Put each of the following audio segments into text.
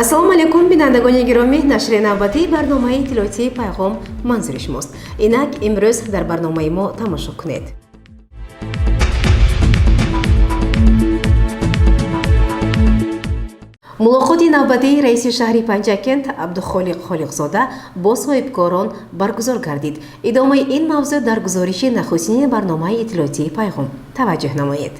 Ассалому алайкум, бинандагони гиромӣ. Нашри навбатии барномаи иттилоотии «Пайғом» манзури шумост. Инак, имрӯз дар барномаи мо тамошо кунед. Мулоқоти навбатии раиси шаҳри Панҷакент Абдухолиқ Холиқзода бо соҳибкорон баргузор гардид. Идомаи ин мавзӯъ дар гузориши нахустини барномаи иттилоотии «Пайғом» таваҷҷӯҳ намоед.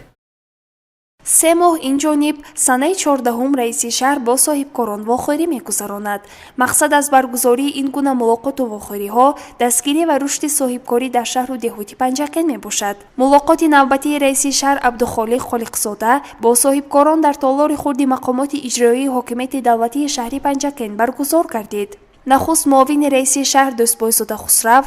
3 моҳ ин ҷониб, санаи 14-ум, раиси шаҳр бо соҳибкорон вохӯрӣ мегузаронад. Мақсад аз баргузории ин гуна мулоқоту вохӯриҳо дастгирӣ ва рушди соҳибкорӣ дар шаҳру деҳоти Панҷакент мебошад. Мулоқоти навбатии раиси шаҳр Абдухолиқ Холиқзода бо соҳибкорон дар толори хурди мақомоти иҷроии ҳокимияти давлатии шаҳри Панҷакент баргузор гардид. Нахуст муовини раиси шаҳр Дӯстбойзода Хусрав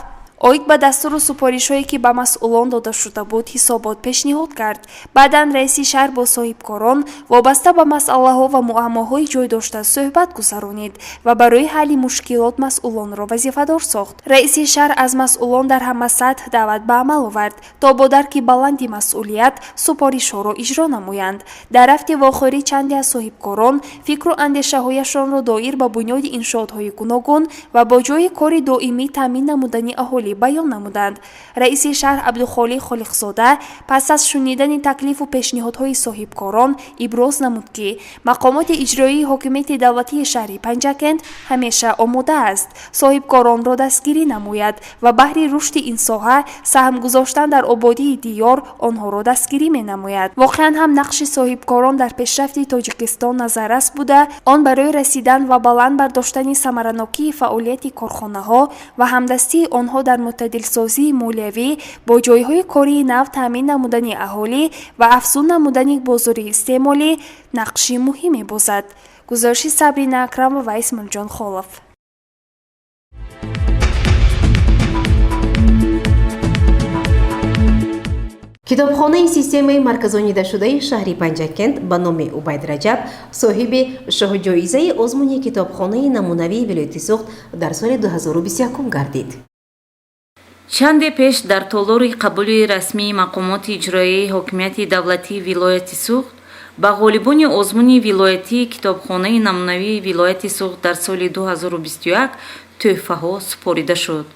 оид ба дастуру супоришҳое, ки ба масъулон дода шуда буд, ҳисобот пешниҳод кард. Баъдан раиси шаҳр бо соҳибкорон вобаста ба масъалаҳо ва муаммоҳои ҷой дошта суҳбат гузаронид ва барои ҳалли мушкилот масъулонро вазифадор сохт. Раиси шаҳр аз масъулон дар ҳама сатҳ даъват ба амал овард, то бо дарки баланди масъулият супоришҳоро иҷро намоянд. Дар рафти вохӯрӣ чанде аз соҳибкорон фикру андешаҳояшонро доир ба бунёди иншоотҳои гуногун ва бо ҷойи кори доимӣ таъмин намудани аҳолӣ баён намуданд. Раиси шаҳр Абдухолиқ Холиқзода пас аз шунидани таклифу пешниҳодҳои соҳибкорон иброз намуд, ки мақомоти иҷроии ҳокимияти давлатии шаҳри Панҷакент ҳамеша омода аст соҳибкоронро дастгирӣ намояд ва баҳри рушди ин соҳа саҳм гузоштан дар ободии диёр онҳоро дастгирӣ менамояд. Воқеан ҳам, нақши соҳибкорон дар пешрафти Тоҷикистон назаррас буда, он барои расидан ва баланд бардоштани самаранокии фаъолияти корхонаҳо ва ҳамдастии онҳо дар мӯътадилсозии молиявӣ, бо ҷойҳои кории нав таъмин намудани аҳолӣ ва афзун намудани бозори истеъмолӣ нақши муҳим мебозад. Гузориши Сабрина Акрамова ва Исмоилҷон Холов. Китобхонаи системаи марказонидашудаи шаҳри Панҷакент ба номи Убайд Раҷаб соҳиби шоҳҷоизаи озмуни китобхонаи намунавии вилояти Суғд дар соли 2021 гардид. Чанде пеш дар толори қабули расмии мақомоти иҷроияи ҳокимияти давлатии вилояти Суғд ба ғолибони озмуни вилоятии китобхонаи намунавии вилояти Суғд дар соли 2021 тӯҳфаҳо супорида шуд.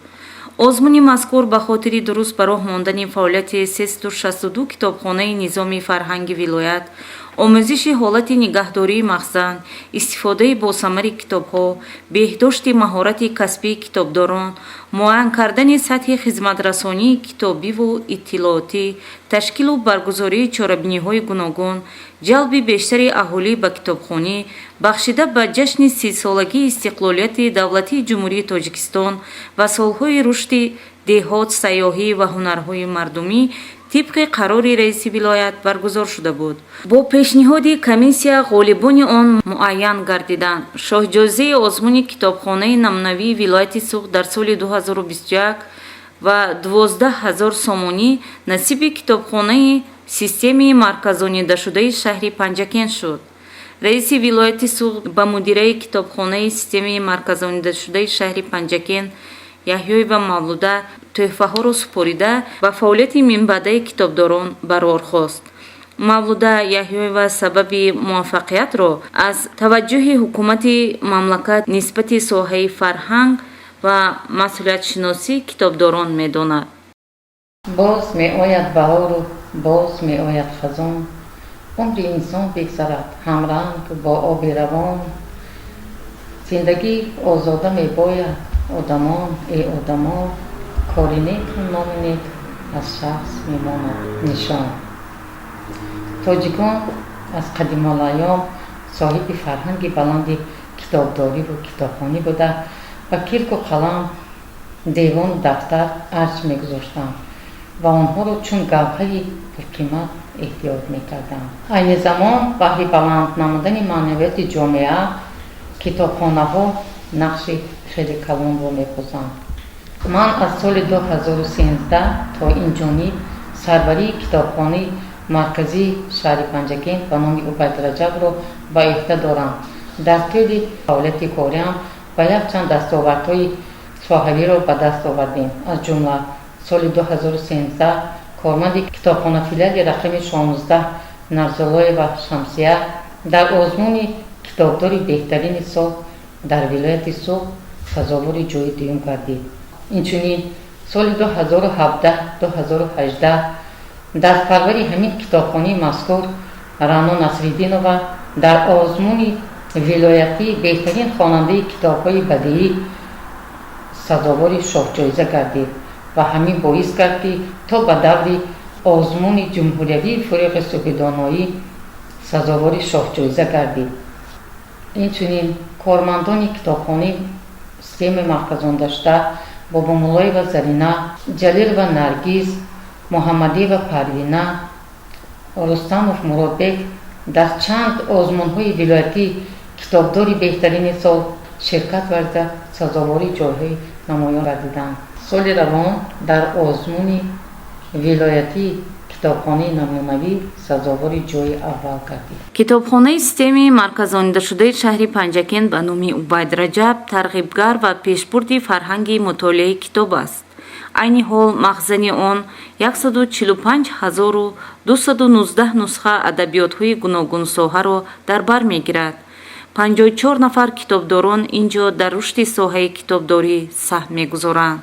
Озмуни мазкур ба хотири дуруст ба роҳ мондани фаъолияти 362 китобхонаи низоми фарҳанги вилоят, омӯзиши ҳолати нигаҳдории махзан, истифодаи босамари китобҳо, беҳдошти маҳорати касбии китобдорон, муайян кардани сатҳи хизматрасонии китобиву иттилоотӣ, ташкилу баргузории чорабиниҳои гуногун, ҷалби бештари аҳолӣ ба китобхонӣ, бахшида ба ҷашни 30-солагии истиқлолияти давлатии Ҷумҳурии Тоҷикистон ва солҳои рушди деҳот, сайёҳӣ ва ҳунарҳои мардумӣ тибқи қарори раиси вилоят баргузор шуда буд. Бо пешниҳоди комиссия ғолибони он муайян гардиданд. Шоҳҷоизаи озмуни китобхонаи намунавии вилояти Суғд дар соли 2021 ва 12 000 сомонӣ насиби китобхонаи системаи марказонидашудаи шаҳри Панҷакент шуд. Раиси вилояти Суғд ба мудираи китобхонаи системаи марказонидашудаи шаҳри Панҷакент Яҳёева Мавлуда тӯҳфаҳоро супорида, ба фаъолияти минбаъдаи китобдорон барор хост. Мавлуда Яҳёева сабаби муваффақиятро аз таваҷҷӯҳи ҳукумати мамлакат нисбати соҳаи фарҳанг ва масъулиятшиносии китобдорон медонад. Боз меояд баҳору боз меояд хазон, умри инсон бигзарад ҳамранг бо оби равон. Зиндагӣ озода мебояд, одамон, эй одамон, кори неку номи нек аз шахс мемонад нишон. Тоҷикон аз қадимулайём соҳиби фарҳанги баланди китобдориву китобхонӣ буда, ба кирку қалам, девону дафтар арҷ мегузоштанд ва онҳоро чун гавҳари пурқимат эҳтиёт мекарданд. Айни замон баҳри баланд намудани маънавияти ҷомеа китобхонаҳо нақши хеле калонро мебозанд. Ман аз соли 2013 то ин ҷониб сарварии китобхонаи Марказии шаҳри Панҷакент ба номи Убайд Раҷабро ба ӯҳда дорам. Дар тӯли фаъолияти кориам ба якчанд дастовардҳои соҳавиро ба даст овардем. Аз ҷумла соли 2013 корманди китобхона филиали рақами 16 Нарзуллоева Шамсия дар озмуни китобдори беҳтарини сол дар вилояти Суғд сазовори ҷои дуюм гардид. Инчунин соли 2017-2018 дастпарвари ҳамин китобхонаи мазкур Рано Насриддинова дар озмуни вилоятӣ беҳтарин хонандаи китобҳои бадиӣ сазовори шоҳҷоиза гардид ва ҳамин боис кард, ки то ба даври озмуни ҷумҳуриявии Фурӯғи субҳидоноӣ сазовори шоҳҷоиза гардид. Инчунин кормандони китобхонаи системаи марказондашта Бобомуллоева Зарина, Ҷалилова Наргиз, Муҳаммадиева Парвина, Рустамов Муродбек дар чанд озмунҳои вилоятӣ китобдори беҳтарини сол ширкат варзида сазовори ҷойҳои намоён гардиданд. Соли равон дар озмуни вилоятии китобхонаи намунавӣ сазовори ҷои аввал гардид. Китобхонаи системаи марказонидашудаи шаҳри Панҷакент ба номи Убайд Раҷаб тарғибгар ва пешбурди фарҳанги мутолиаи китоб аст. Айни ҳол махзани он 145 219 нусха адабиётҳои гуногунсоҳаро дар бар мегирад. 54 нафар китобдорон ин ҷо дар рушди соҳаи китобдорӣ саҳм мегузоранд.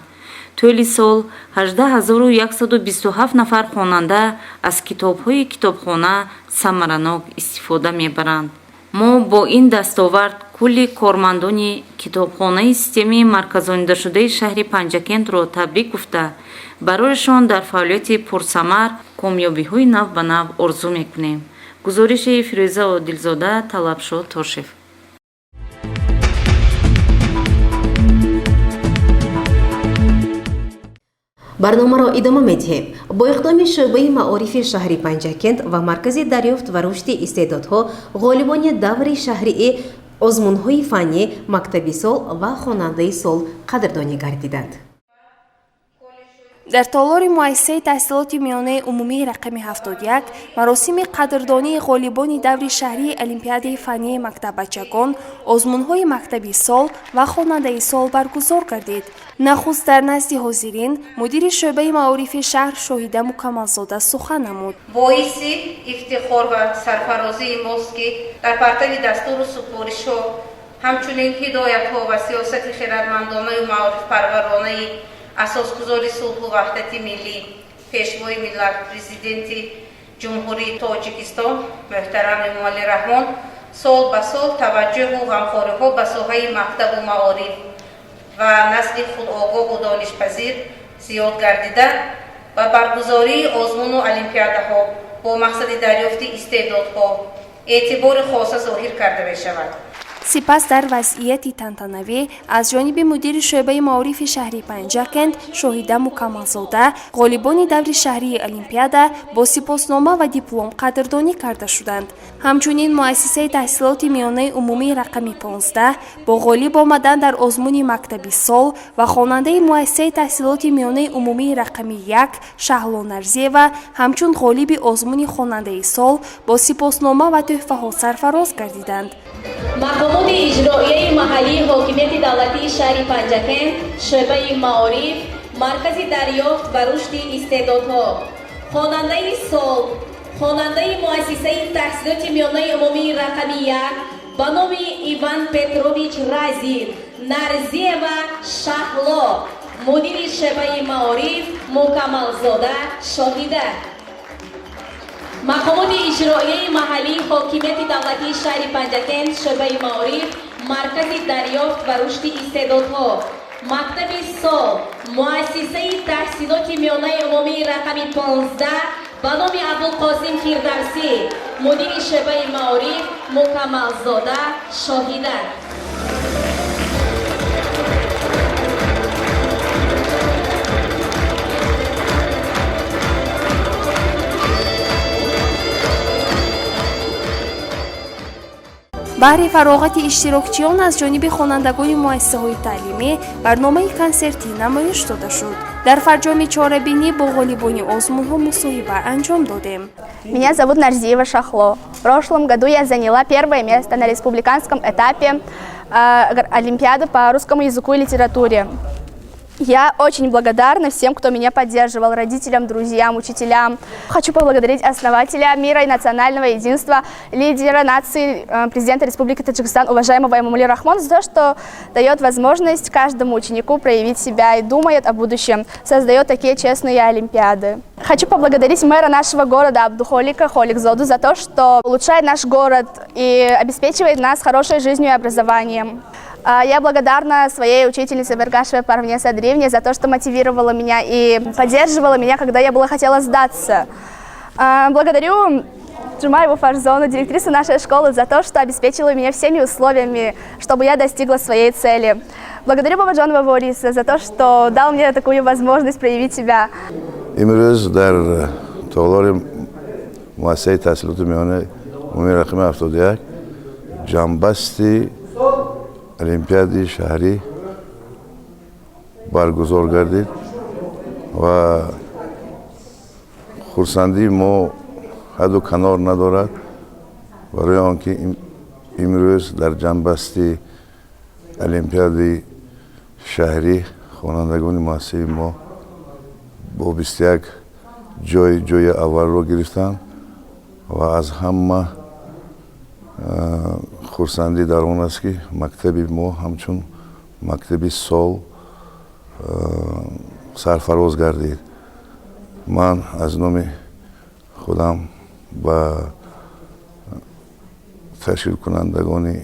Тӯли сол 18 127 нафар хонанда аз китобҳои китобхона самаранок истифода мебаранд. Мо бо ин дастовард кулли кормандони китобхонаи системаи марказонидашудаи шаҳри Панҷакентро табрик гуфта, барояшон дар фаъолияти пурсамар комёбиҳои нав ба нав орзу мекунем. Гузориши Фирӯза Одилзода, Талабшо Тошев. Барномаро идома медиҳем. Бо иқдоми шӯъбаи маорифи шаҳри Панҷакент ва Маркази дарёфт ва рушди истеъдодҳо ғолибони даври шаҳрии озмунҳои фаннӣ «Мактаби сол» ва «Хонандаи сол» қадрдонӣ гардиданд. Дар толори муассисаи таҳсилоти миёнаи умумии рақами 71 маросими қадрдонии ғолибони даври шаҳрии олимпиадаи фаннии мактаббачагон, озмунҳои «Мактаби сол» ва «Хонандаи сол» баргузор гардид. Нахуст дар назди ҳозирин мудири шӯъбаи маорифи шаҳр Шоҳида Мукаммалзода сухан намуд. Боиси ифтихор ва сарфарозии мост, ки дар партави дастуру супоришҳо, ҳамчунин ҳидоятҳо ва сиёсати хирадмандонаю маорифпарваронаи Асосгузори сулҳу ваҳдати миллӣ, Пешвои миллат, Президенти Ҷумҳурии Тоҷикистон муҳтарам Эмомалӣ Раҳмон, сол ба сол таваҷҷӯҳу ғамхориҳо ба соҳаи мактабу маориф ва насли худогоҳу донишпазир зиёд гардида ва баргузории озмуну олимпиадаҳо бо мақсади дарёфти истеъдодҳо эътибори хоса зоҳир карда мешавад. Сипас дар вазъияти тантанавӣ аз ҷониби мудири шӯъбаи маорифи шаҳри Панҷакент Шоҳида Мукаммалзода ғолибони даври шаҳрии олимпиада бо сипоснома ва диплом қадрдонӣ карда шуданд. Ҳамчунин муассисаи таҳсилоти миёнаи умумии рақами 15 бо ғолиб омадан дар озмуни «Мактаби сол» ва хонандаи муассисаи таҳсилоти миёнаи умумии рақами 1 Шаҳло Нарзиева ҳамчун ғолиби озмуни «Хонандаи сол» бо сипоснома ва тӯҳфаҳо сарфароз гардиданд. Мақомоти иҷроияи маҳаллии ҳокимияти давлатии шаҳри Панҷакент, шӯъбаи маориф, Маркази дарёфт ва рушди истеъдодҳо. Хонандаи сол, хонандаи муассисаи таҳсилоти миёнаи умумии рақами 1 ба номи Иван Петрович Разин Нарзиева Шаҳло, мудири шӯъбаи маориф Мукаммалзода Шоҳида. Мақомоти иҷроияи маҳаллии ҳокимияти давлатии шаҳри Панҷакент, шӯъбаи маориф, Маркази дарёфт ва рушди истеъдодҳо. Мактаби сол, муассисаи таҳсилоти миёнаи умумии рақами 15 ба номи Абдулқосим Фирдавсӣ, мудири шӯъбаи маориф Мукаммалзода Шоҳида. Баҳри фароғати иштирокчиён аз ҷониби хонандагони муассисаҳои таълимӣ барномаи консертӣ намоиш дода шуд. Дар фарҷоми чорабинӣ бо ғолибони озмунҳо мусоҳиба анҷом додем. Меня зовут Нарзиева Шахло. В прошлом году я заняла первое место на республиканском этапе Олимпиады по русскому языку и литературе. Я очень благодарна всем, кто меня поддерживал, родителям, друзьям, учителям. Хочу поблагодарить основателя мира и национального единства, лидера нации, президента Республики Таджикистан, уважаемого Эмомали Рахмона, за то, что дает возможность каждому ученику проявить себя и думает о будущем, создает такие честные олимпиады. Хочу поблагодарить мэра нашего города Абдухолика Холикзоду за то, что улучшает наш город и обеспечивает нас хорошей жизнью и образованием. Я благодарна своей учительнице Бергашевой Парвине Садриевне за то, что мотивировала меня и поддерживала меня, когда я была хотела сдаться. Благодарю Джумаеву Фарзону, директрису нашей школы, за то, что обеспечила меня всеми условиями, чтобы я достигла своей цели. Благодарю Бабаджанова Бориса за то, что дал мне такую возможность проявить себя. Имрӯз дар толори муассисаи таҳсилоти миёнаи умумии рақами 71 ҷамъбасти олимпиади шаҳрӣ баргузор гардид ва хурсандии мо ҳадду канор надорад, барои он ки имрӯз дар ҷамъбасти олимпиади шаҳрӣ хонандагони муассисаи мо бо 21 ҷой ҷои аввалро гирифтанд ва аз ҳама хурсандӣ дар он аст, ки мактаби мо ҳамчун мактаби сол сарфароз гардид. Ман аз номи худам ба ташкилкунандагони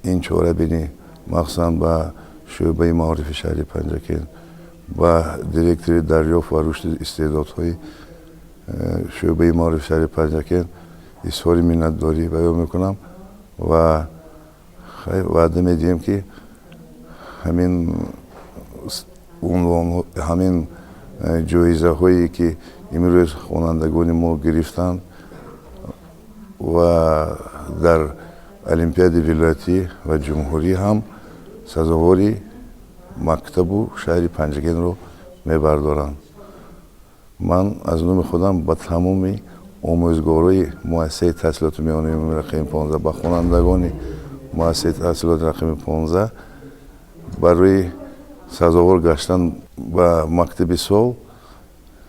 ин чорабинӣ, махсусан ба шӯъбаи маорифи шаҳри Панҷакент, ба директори дарёфт ва рушди истеъдодҳои шӯъбаи маорифи шаҳри Панҷакент изҳори миннатдорӣ баён мекунам ва ваъда медиҳем, ки ҳамин унвон, ҳамин ҷоизаҳое, ки имрӯз хонандагони мо гирифтанд ва дар олимпиади вилоятӣ ва ҷумҳурӣ ҳам сазовори мактабу шаҳри Панҷакентро мебардоранд. Ман аз номи худам ба тамоми омӯзгорои муассисаи таҳсилоти миёнаи умумии рақами 15, ба хонандагони муассисаи таҳсилоти рақами 15 барои сазовор гаштан ба мактаби сол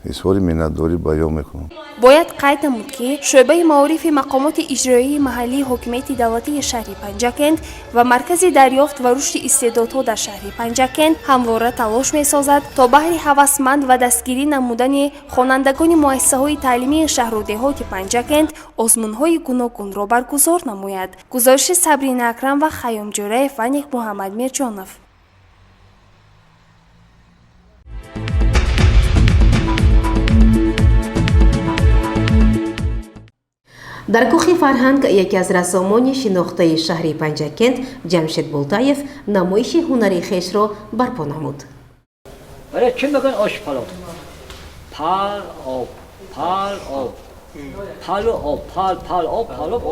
изҳори миннатдорӣ баён мекунам. Бояд қайд намуд, ки шӯъбаи маорифи мақомоти иҷроияи маҳаллии ҳокимияти давлатии шаҳри Панҷакент ва Маркази дарёфт ва рушди истеъдодҳо дар шаҳри Панҷакент ҳамвора талош месозад, то баҳри ҳавасманд ва дастгирӣ намудани хонандагони муассисаҳои таълимии шаҳру деҳоти Панҷакент озмунҳои гуногунро баргузор намояд. Гузориши Сабрина Акрам ва Хайём Ҷӯраев ва Некмуҳаммад Мирҷонов. Дар кӯхи фарҳанг яке аз рассомони шинохтаи шаҳри Панҷакент Ҷамшед Болтаев намоиши ҳунари хешро барпо намуд. Барои чӣ мегӯянд ош палов? Пал об, пал об, палу об, пал, пал об, палов,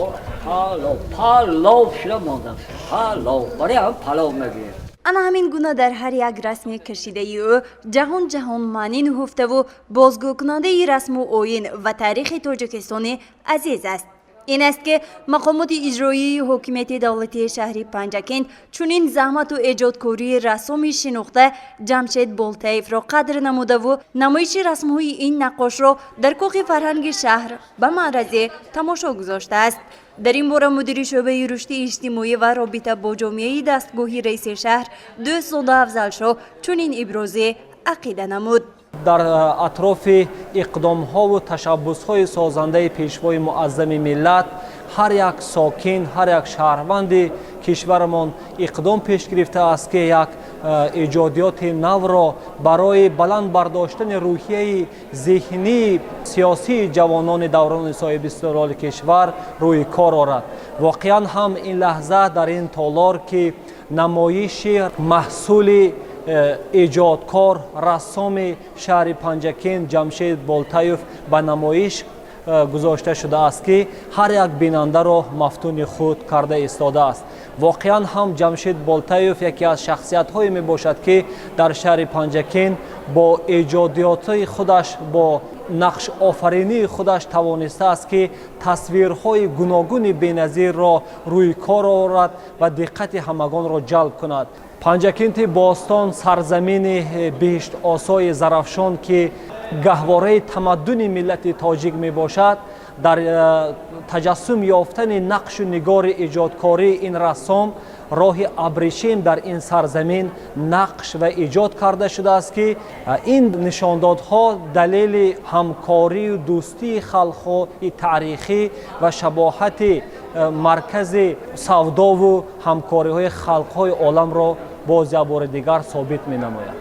палов, палов шуда мондам. Палов, барои ҳам палов мегӯем. Ана ҳамин гуна дар ҳар як расми кашидаи ӯ ҷаҳон ҷаҳон маънӣ нуҳуфтаву бозгӯкунандаи расму оин ва таърихи Тоҷикистони азиз аст. Ин аст, ки мақомоти иҷроии ҳокимияти давлатии шаҳри Панҷакент чунин заҳмату эҷодкории рассоми шинохта Ҷамшед Болтаевро қадр намудаву намоиши расмҳои ин наққошро дар кохи фарҳанги шаҳр ба маърази тамошо гузоштааст. Дар ин бора мудири шӯъбаи рушди иҷтимоӣ ва робита бо ҷомеаи дастгоҳи раиси шаҳр Дӯстзода Афзалшоҳ чунин ибрози ақида намуд. Дар атрофи иқдомҳову ташаббусҳои созандаи пешвои муаззами миллат ҳар як сокин, ҳар як шаҳрванди кишварамон иқдом пеш гирифтааст, ки як эҷодиёти навро барои баланд бардоштани рӯҳияи зеҳнии сиёсии ҷавонони даврони соҳибистиқлоли кишвар рӯи кор орад. Воқеан ҳам ин лаҳза дар ин толор, ки намоиши маҳсули эҷодкор, рассоми шаҳри Панҷакент Ҷамшед Болтаев ба намоиш Гузошта шудааст, ки ҳар як бинандаро мафтуни худ карда истодааст. Воқеан ҳам Ҷамшед Болтаев яке аз шахсиятҳое мебошад, ки дар шаҳри Панҷакент бо эҷодиётҳои худаш, бо нақшофаринии худаш тавонистааст, ки тасвирҳои гуногуни беназирро рӯи кор орад ва диққати ҳамагонро ҷалб кунад. Панҷакенти бостон, сарзамини биҳиштосои Зарафшон, ки гаҳвораи тамаддуни миллати тоҷик мебошад, дар таҷассум ёфтани нақшу нигори эҷодкории ин рассом роҳи абрешим дар ин сарзамин нақш ва эҷод карда шудааст, ки ин нишондодҳо далели ҳамкорию дӯстии халқҳои таърихӣ ва шабоҳати маркази савдову ҳамкориҳои халқҳои оламро боз як бори дигар собит менамояд.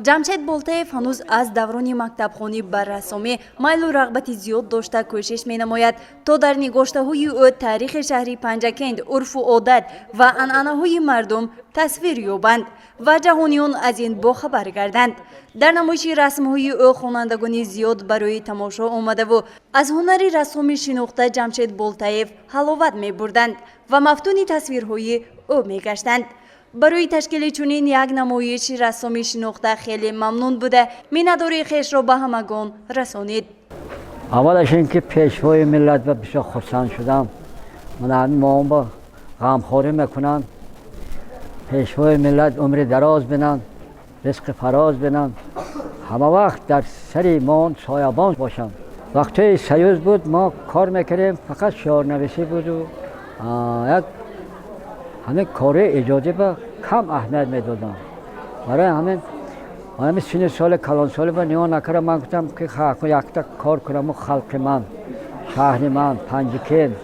Ҷамшед Болтаев ҳанӯз аз даврони мактабхонӣ ба рассомӣ майлу рағбати зиёд дошта, кӯшиш менамояд, то дар нигоштаҳои ӯ таърихи шаҳри Панҷакент, урфу одат ва анъанаҳои мардум тасвир ёбанд ва ҷаҳониён аз ин бохабар гарданд. Дар намоиши расмҳои ӯ хонандагони зиёд барои тамошо омадаву аз ҳунари рассоми шинохта Ҷамшед Болтаев ҳаловат мебурданд ва мафтуни тасвирҳои ӯ мегаштанд. Барои ташкили чунин як намоиши рассоми шинохта хеле мамнун буда, миннатдории хешро ба ҳамагон расонид. Аввалаш ин ки пешвои миллат ба бисёр хурсанд шудам. Ман ҳамин моҳон ғамхорӣ мекунанд. Пешвои миллат умри дароз бинанд, ризқи фароз бинанд, ҳама вақт дар сари мон соябон бошанд. Вақтҳои союз буд, мо кор мекардем, фақат шиорнависӣ буду як ҳамин кори эҷодӣ ба кам аҳамият медодам. Барои ҳамин синни соли калонсолӣ ба нигоҳ накарда, ман гуфтам, ки якта кор кунаму халқи ман, шаҳри ман Панҷикент,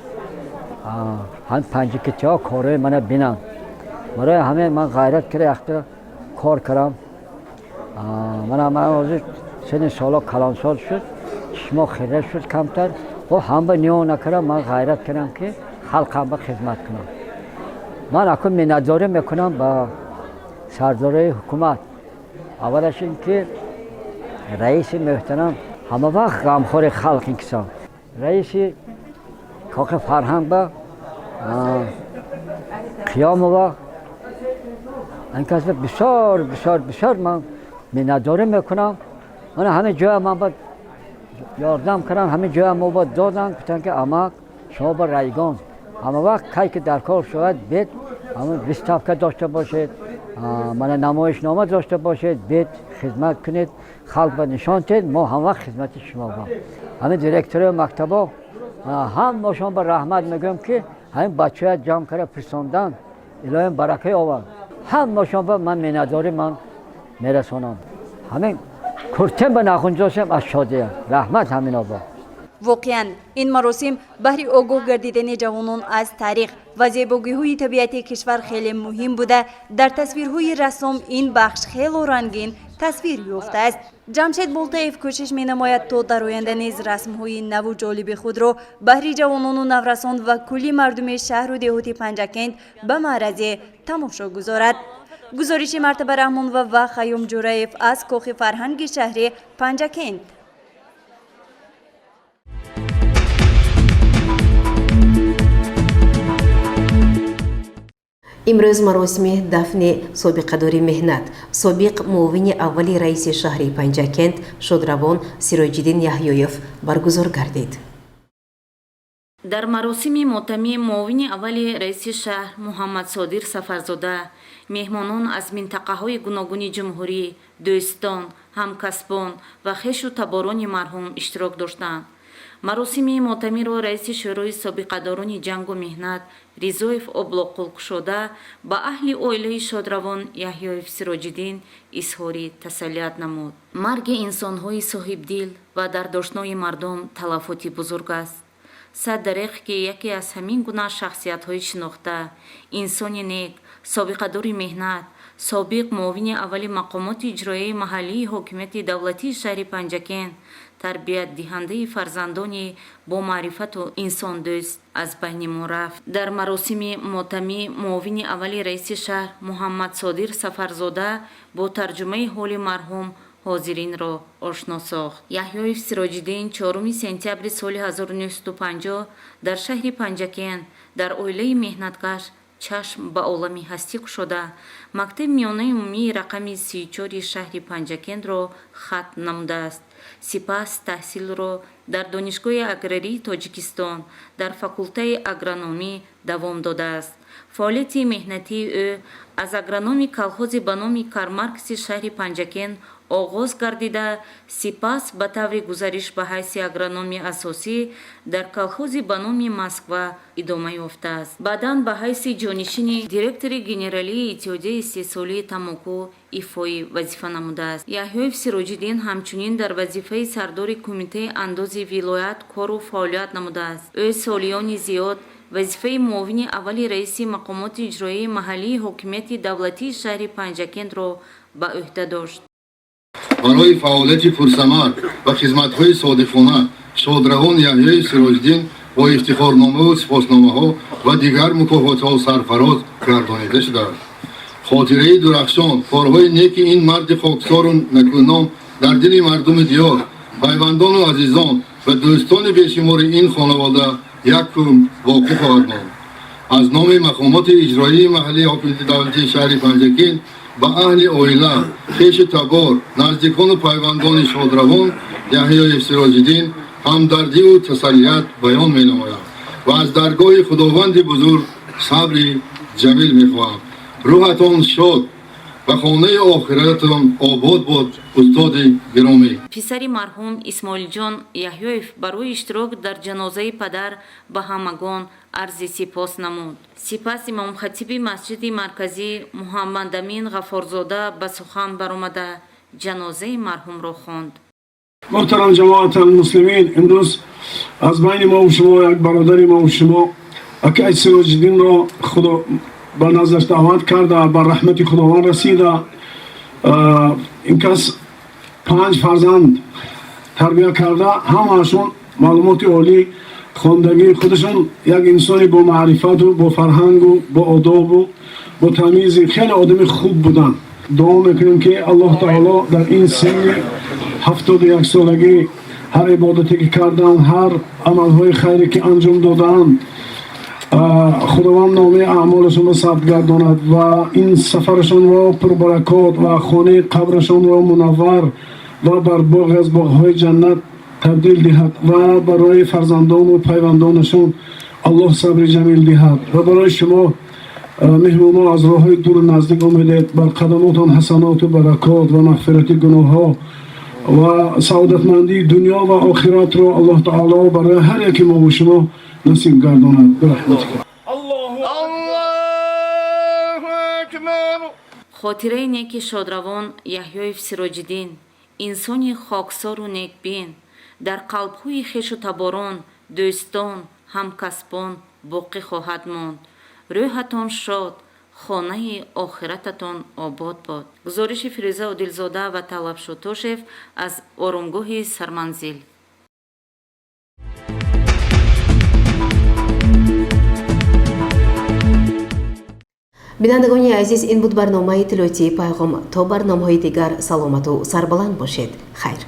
ҳамин панҷикитиҳо корҳои мана бинанд. Барои ҳамин ман ғайрат карда якта кор кардам. Мана ман ҳозир синни соло калонсол шуд, чишмо хира шуд камтар, бо ҳам ба нигоҳ накарда, ман ғайрат кардам, ки халқам ба хизмат кунам. Ман акун миннатдорӣ мекунам ба сардорои ҳукумат. Аввалаш ин ки раиси муҳтарам ҳама вақт ғамхори халқ ин кисон, раиси кохи фарҳанг ба Қиёмова, ин кас бисёр, бисёр, бисёр ман миннатдорӣ мекунам. Мана ҳамин ҷоя ман ба ёрдам кардам, ҳамин ҷоя мо ба додам, гуфтанд, ки амак, шумо ба райгон ҳама вақт кай ки дар кор шавад, бед, ҳамон выставка дошта бошед, мана намоишнома дошта бошед, бед, хизмат кунед, халқ ба нишон диҳед, мо ҳама вақт хизмати шумо бо. Ҳамин директорои мактабо ҳамашон ба раҳмат мегӯям, ки ҳамин бачаҳоя ҷамъ карда фирсондан, илоҳим барака овард. Ҳамашон ба ман миннатдорӣ ман мерасонам. Ҳамин куртем ба нахунҷосем аз шодия. Раҳмат ҳамино ба. Воқеан, ин маросим баҳри огоҳ гардидани ҷавонон аз таърих ва зебогиҳои табиати кишвар хеле муҳим буда, дар тасвирҳои рассом ин бахш хело рангин тасвир ёфтааст. Ҷамшед Болтаев кӯшиш менамояд, то дар оянда низ расмҳои наву ҷолиби худро баҳри ҷавонону наврасон ва кулли мардуми шаҳру деҳоти Панҷакент ба маъразе тамошо гузорад. Гузориши Мартаба Раҳмонова ва Хайём Ҷураев аз кохи фарҳанги шаҳри Панҷакент. Имрӯз маросими дафни собиқадори меҳнат, собиқ муовини аввали раиси шаҳри Панҷакент шодравон Сироҷиддин Яҳёев баргузор гардид. Дар маросими мотамӣ муовини аввали раиси шаҳр Муҳаммадсодир Сафарзода, меҳмонон аз минтақаҳои гуногуни ҷумҳурӣ, дӯстон, ҳамкасбон ва хешу таборони марҳум иштирок доштанд. Маросими мотамиро раиси Шӯрои собиқадорони ҷангу меҳнат Ризоев Облоқул кушода, ба аҳли оилаи шодравон Яҳёев Сироҷиддин изҳори тасаллият намуд. Марги инсонҳои соҳибдил ва дардошнои мардум талафоти бузург аст. Сад дареғ, ки яке аз ҳамин гуна шахсиятҳои шинохта, инсони нек, собиқадори меҳнат, собиқ муовини аввали мақомоти иҷроияи маҳаллии ҳокимияти давлатии шаҳри Панҷакент, тарбиятдиҳандаи фарзандони бомаърифату инсондӯст аз байни мо рафт. Дар маросими мотамӣ муовини аввали раиси шаҳр Муҳаммадсодир Сафарзода бо тарҷумаи ҳоли марҳум Ҳозиринро ошно сохт. Яҳёев Сироҷиддин 4 сентябри соли 1950 дар шаҳри Панҷакент дар оилаи меҳнаткаш чашм ба олами ҳастӣ кушода, мактаби миёнаи умумии рақами 34-и шаҳри Панҷакентро хатм намудааст. Сипас таҳсилро дар Донишгоҳи аграрии Тоҷикистон дар факултаи агрономӣ давом додааст. Фаъолияти меҳнатии ӯ аз агрономи колхози ба номи Карл Маркси шаҳри Панҷакент оғоз гардида, сипас ба таври гузариш ба ҳайси агрономи асосӣ дар колхози ба номи Москва идома ёфтааст. Баъдан ба ҳайси ҷонишини директори генералии Иттиҳодияи истеҳсолии тамоку ифои вазифа намудааст. Яҳёев Сироҷиддин ҳамчунин дар вазифаи сардори Кумитаи андози вилоят кору фаъолият намудааст. Ӯ солиёни зиёд вазифаи муовини аввали раиси мақомоти иҷроияи маҳаллии ҳокимияти давлатии шаҳри Панҷакентро ба ӯҳда дошт. Барои фаъолияти пурсамар ва хизматҳои содиқона шодравон Яҳёи Сироҷиддин бо ифтихорномаву сипосномаҳо ва дигар мукофотҳо сарфароз гардонида шудааст. Хотираи дурахшон, корҳои неки ин марди хоксору накӯном дар дили мардуми диёр, пайвандону азизон ва дӯстони бешумори ин хонавода як умр боқӣ хоҳад монд. Аз номи мақомоти иҷроии маҳаллии ҳокимияти давлатии шаҳри Панҷакент ба аҳли оила, хешу табор, наздикону пайвандони шодравон Яҳёев Сироҷиддин ҳамдардиву тасаллият баён менамоям ва аз даргоҳи Худованди бузург сабри ҷамил мехоҳам. Рӯҳатон шод ва хонаи охиратон обод бод, устоди гиромӣ. Писари марҳум Исмоилҷон Яҳёев барои иштирок дар ҷанозаи падар ба ҳамагон арзи сипос намуд. Сипас имомхатиби масҷиди марказӣ Муҳаммадамин Ғафорзода ба сухан баромада, ҷанозаи марҳумро хонд. Муҳтарам ҷамоат алмуслимин, имрӯз аз байни мо шумо як бародари мо шумо, акай Сироҷиддинро Худо ба наздаш даъват карда, ба раҳмати Худованд расида. Ин кас панҷ фарзанд тарбия карда, ҳамаашон маълумоти олӣ, хондагии худашон, як инсони бо маърифату бо фарҳангу бо одобу бо тамизи, хеле одами хуб буданд. Дуо мекунем, ки Аллоҳ таоло дар ин синни 71 солагӣ ҳар ибодате ки карданд, ҳар амалҳои хайре ки анҷом додаанд, Худованд номаи аъмолашонро сабт гардонад ва ин сафарашонро пурбаракот ва хонаи қабрашонро мунаввар ва бар боғе аз боғҳои ҷаннат табдил диҳад ва барои фарзандону пайвандонашон Аллоҳ сабри ҷамил диҳад. Ва барои шумо меҳмонҳо, аз роҳҳои дуру наздик омедед, бар қадамотон ҳасаноту баракот ва мағфирати гуноҳҳо ва саодатмандии дунё ва охиратро Аллоҳ таоло барои ҳар яки мо шумо насиб гардонад. Бирахматика. Аллоҳу акбар. Хотираи неки шодравон Яҳёев Сироҷиддин, инсони хоксору некбин, дар қалбҳои хешу таборон, дӯстон, ҳамкасбон боқӣ хоҳад монд. Рӯҳатон шод, хонаи охирататон обод бод. Гузориши Фирӯза Одилзода ва Талаб Шотошев аз оромгоҳи Сарманзил. Бинандагони азиз, ин буд барномаи иттилоотии «Пайғом». То барномаҳои дигар саломату сарбаланд бошед. Хайр.